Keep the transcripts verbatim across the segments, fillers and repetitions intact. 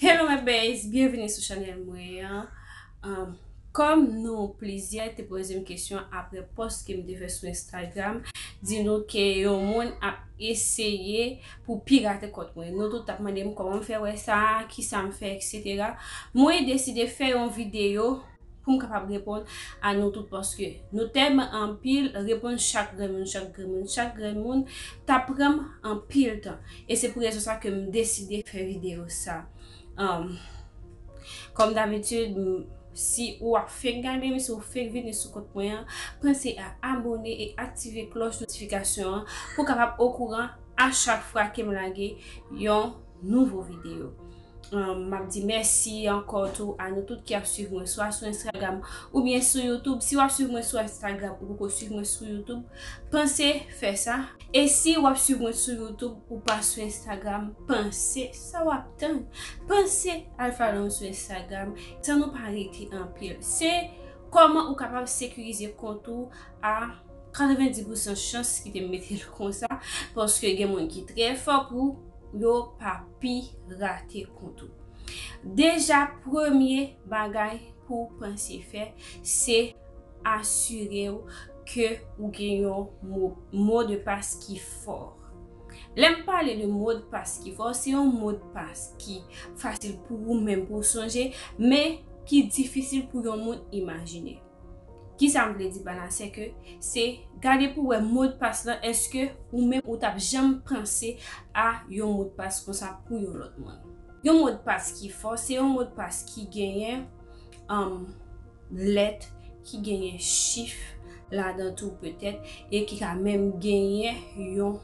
Hello my babes, byenvini sou chanèl mwen an. Um, kòm nou plizyè te poze m kesyon apre pòs ke m te fè sou Instagram, di nou ke yon moun ap eseye pou pirate kont mwen. Nou tout t ap mande m kòman m fè wè sa, kisa m fè, et cetera. Mwen deside fè yon videyo pou m kapab reponn a nou tout, paske nou tèlman anpil, reponn chak grenn moun, chak grenn moun, chak grenn moun, t ap pran m anpil tan. E se pou rezon sa ke m deside fè videyo sa. Um, kòm dabitid, m, si ou ap fèk gade m, si ou fèk vini sou kont mwen an, panse a abòne e aktive klòch notifikasyon an pou w kapab okouran a chak fwa ke m lage yon nouvo videyo. Um, m ap di mèsi ankò tou a nou tout ki ap swiv mwen swa sou Instagram oubyen sou YouTube. Si w ap swiv mwen sou Instagram ou poko swiv mwen sou YouTube, panse fè sa. E si w ap swiv mwen sou YouTube ou pa sou Instagram, panse sa w ap tann. Panse al follow m sou Instagram, tan nou pa rete anpil. Se kòman ou kapab sekirize kont ou a katrevenndis pousan chans, kite m mete l konsa, paske gen moun ki trè fò pou yo pa pirate kont ou. Deja, premye bagay pou w panse fè, se asire w ke ou gen yon mo, mo de pas ki fò. Lè m pale de mo de pas ki fò, se yon mo de pas ki fasil pou ou menm pou w sonje, men ki difisil pou yon moun imajine. Kisa m vle di pa la, se ke se gade pou wè mo de pas lan, èske ou menm ou t ap janm panse a yon mo de pas konsa pou yon lòt moun. Yon mo de pas ki fò, se yon mo de pas ki genyen, um, lèt, ki genyen chif ladan tou petèt, e ki ka menm genyen yon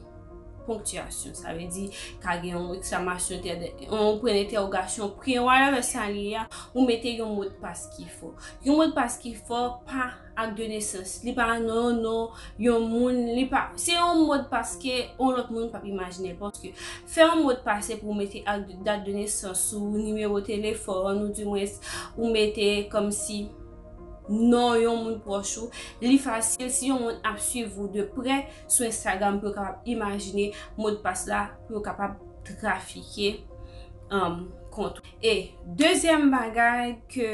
ponktiyasyon. Sa vle di, ka gen yon ekslamasyon, tè-, yon pwen entèwogasyon, pwen whatever sa li ye a, ou mete yon mo de pas ki fò. Yon mo de pas ki fò pa ak de nesans. Li pa non, non, yon moun, li pa, se yon mo de pas ke yon lòt moun p ap imajine l, paske fè yon mo de pas se pou w mete ak dat de nesans ou, nimewo telefòn ou, dimwens ou mete kòmsi non yon moun pwòch ou. Li fasil si yon moun ap swiv ou de prè sou Instagram pou yo kapab imajine mo de pas la, pou yo kapab trafike, um, kont ou. E dezyèm bagay ke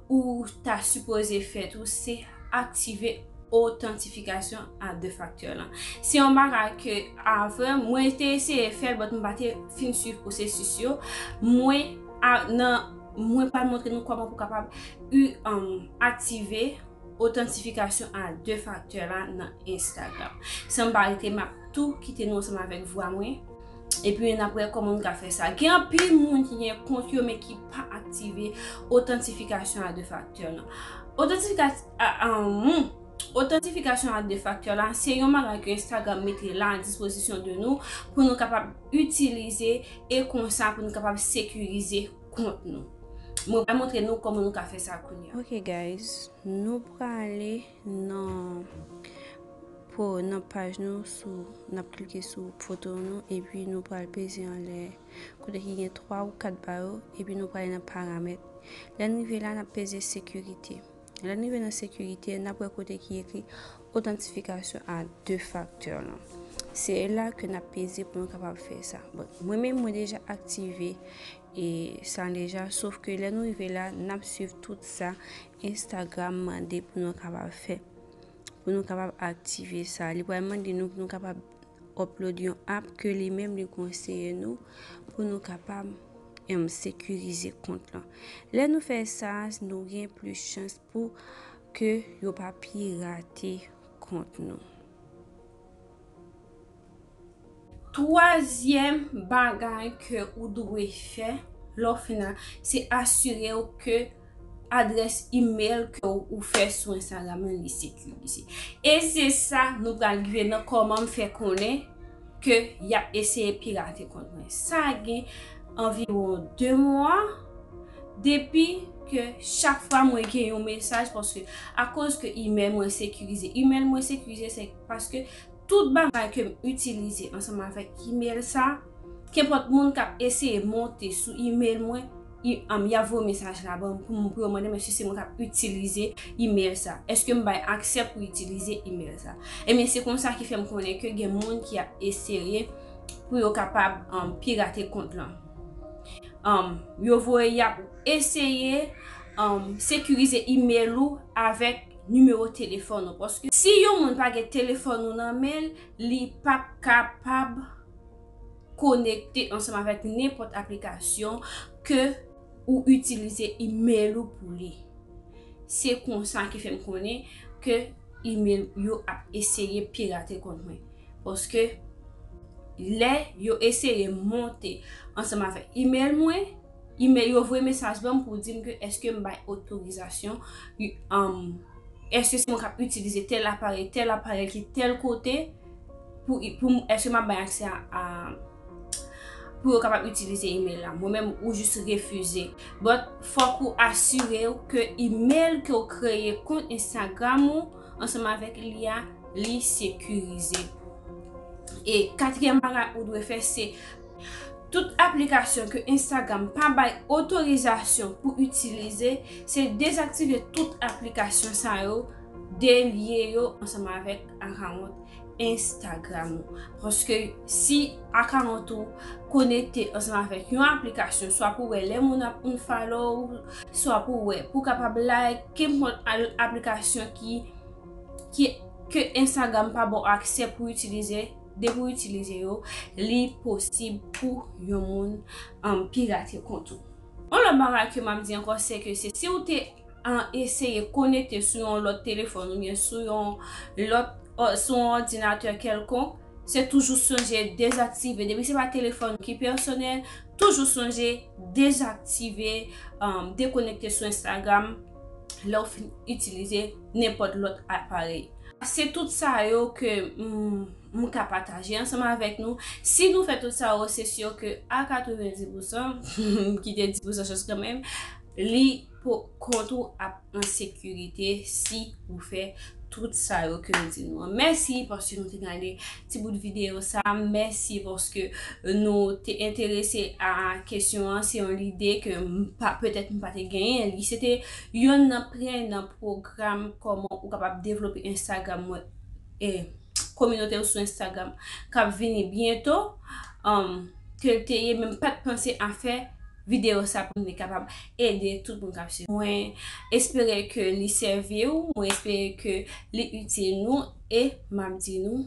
ou ta sipoze fè tou, se aktive otantifikasyon a de faktè lan. Se yon bagay ke avan, mwen te eseye fè l, but m pa te fin swiv pwosesis yo. Mwen, a, nan, mwen pral montre nou kòman pou kapab, u, um, aktive otantifikasyon a de faktè la nan Instagram. San m pa rete, m ap tou kite nou ansanm avèk vwa mwen. Epi n ap wè kòman nou ka fè sa. Gen anpil moun ki gen kont yo, men ki pa aktive otantifikasyon a de faktè lan. Otantifikasyon a, a, hmm, otantifikasyon a de faktè la, se yon bagay ke Instagram mete la a dispozisyon de nou pou nou kapab itilize e konsa pou nou kapab sekirize kont nou. Mwen pral montre nou kòman nou ka fè sa kounye a. Ok guys, nou prale nan po, nan paj nou, sou, n ap klike sou foto nou, epi nou pral peze anlè kote ki gen twa ou kat ba yo, epi nou prale nan paramèt. Lè n rive la, n ap peze sekirite. Lè n rive nan sekirite, n ap wè kote ki ekri otantifikasyon a de faktè lan. Se la ke n ap peze pou nou kapab fè sa. Bon, mwen menm, mwen deja aktive e sa deja, sof ke lè nou rive la, n ap swiv tout sa Instagram mande pou nou kapab fè, pou nou kapab aktive sa. Li pral mande nou pou nou kapab upload yon app ke li menm li konseye nou pou nou kapab, em, sekirize kont lan. Lè nou fè sa, nou gen plis chans pou ke yo pa pirate kont nou. Twazyèm bagay ke ou dwe fè lè w fin la, se asire w ke adrès imèl ke w, ou fè sou Instagram lan, li sekirize. E se sa nou pral rive nan kòman m fè konnen ke y ap eseye pirate kont mwen. Sa gen anviwon de mwa depi ke chak fwa mwen gen yon mesaj, paske akoz ke imèl mwen sekirize. Imèl mwen sekirize, se paske tout bagay ke m itilize ansanm avèk imèl sa, kenpòt moun k ap eseye monte sou imèl mwen, i-, um, y ap voye mesaj la ban m pou m, pou yo mande m èske se mwen k ap itilize imèl sa, èske m bay aksè pou itilize imèl sa. Ebyen, se konsa ki fè m konnen ke gen moun ki ap eseye pou yo kapab, um, pirate kont lan. um, yo voye y ap eseye um, sekirize email ou avèk nimewo telefòn ou. Paske si yon moun pa gen telefòn ou nan men l, li p ap kapab konekte ansanm avèk nenpòt aplikasyon ke ou itilize email ou pou li. Se konsa ki fè m konnen ke email yo ap eseye pirate kont mwen. Paske lè yo eseye monte ansanm avèk email mwen, email yo voye mesaj ban m pou di m ke èske m bay otorizasyon, um, èske se mwen k ap itilize tèl aparèy, tèl aparèy ki tèl kote, pou, pou m- èske m ap bay aksè a, a pou yo kapab itilize email la. Mwen menm, ou jis refize. But fòk ou asire w ke email ke w kreye kont Instagram ou ansanm avèk li a, li sekirize. E katriyèm bagay ou dwe fè, se tout aplikasyon ke Instagram pa bay otorizasyon pou itilize, se dezaktive tout aplikasyon sa yo, delye yo ansanm avèk akawont Instagram ou. Paske si akawont ou konekte ansanm avèk yon aplikasyon, swa pou wè lè moun ap unfollow ou, swa pou wè, pou kapab like, kenpòt al- aplikasyon ki, ki, ke Instagram pa ba w aksè pou itilize, depi w itilize yo, li posib pou yon moun um, pirate kont ou. Yon lòt bagay ke m ap di ankò, se ke se si w te an eseye konekte sou yon lòt telefòn oubyen sou yon lòt, sou yon òdinatè kèlkonk, se toujou sonje dezaktive. Depi se pa telefòn ki pèsonèl, toujou sonje dezaktive, um, dekonekte sou Instagram lè w fin itilize nenpòt lòt aparèy. Se tout sa yo ke m, m ka pataje ansanm avèk nou. Si nou fè tout sa yo, se si ke a katrevenndis pousan, m kite dis pousan chans kanmenm, li pou kont ou ap an sekirite si ou fè tout sa yo ke nou di nou an. Mèsi paske nou te gade ti bout videyo sa. Mèsi paske nou te enterese a kesyon an. Se yon lide ke m pa, petèt m pa te genyen li. Se te yonn nan premye nan pwogram kòman ou kapab devlope Instagram mwen, e kominote ou sou Instagram k ap vini byento, um, ke l te ye, men m pa t panse a fè videyo sa pou m te kapab ede tout moun k ap swiv. Mwen espere ke li sèvi w, mwen espere ke li itil nou, e m ap di nou,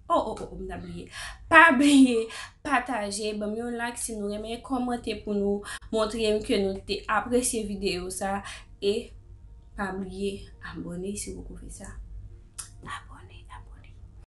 oh, oh, oh, oh, m ta bliye. Pa bliye pataje, ban m yon like si nou renmen, kòmante pou nou montre m ke nou te apresye videyo sa, e pa bliye abòne si w poko fè sa.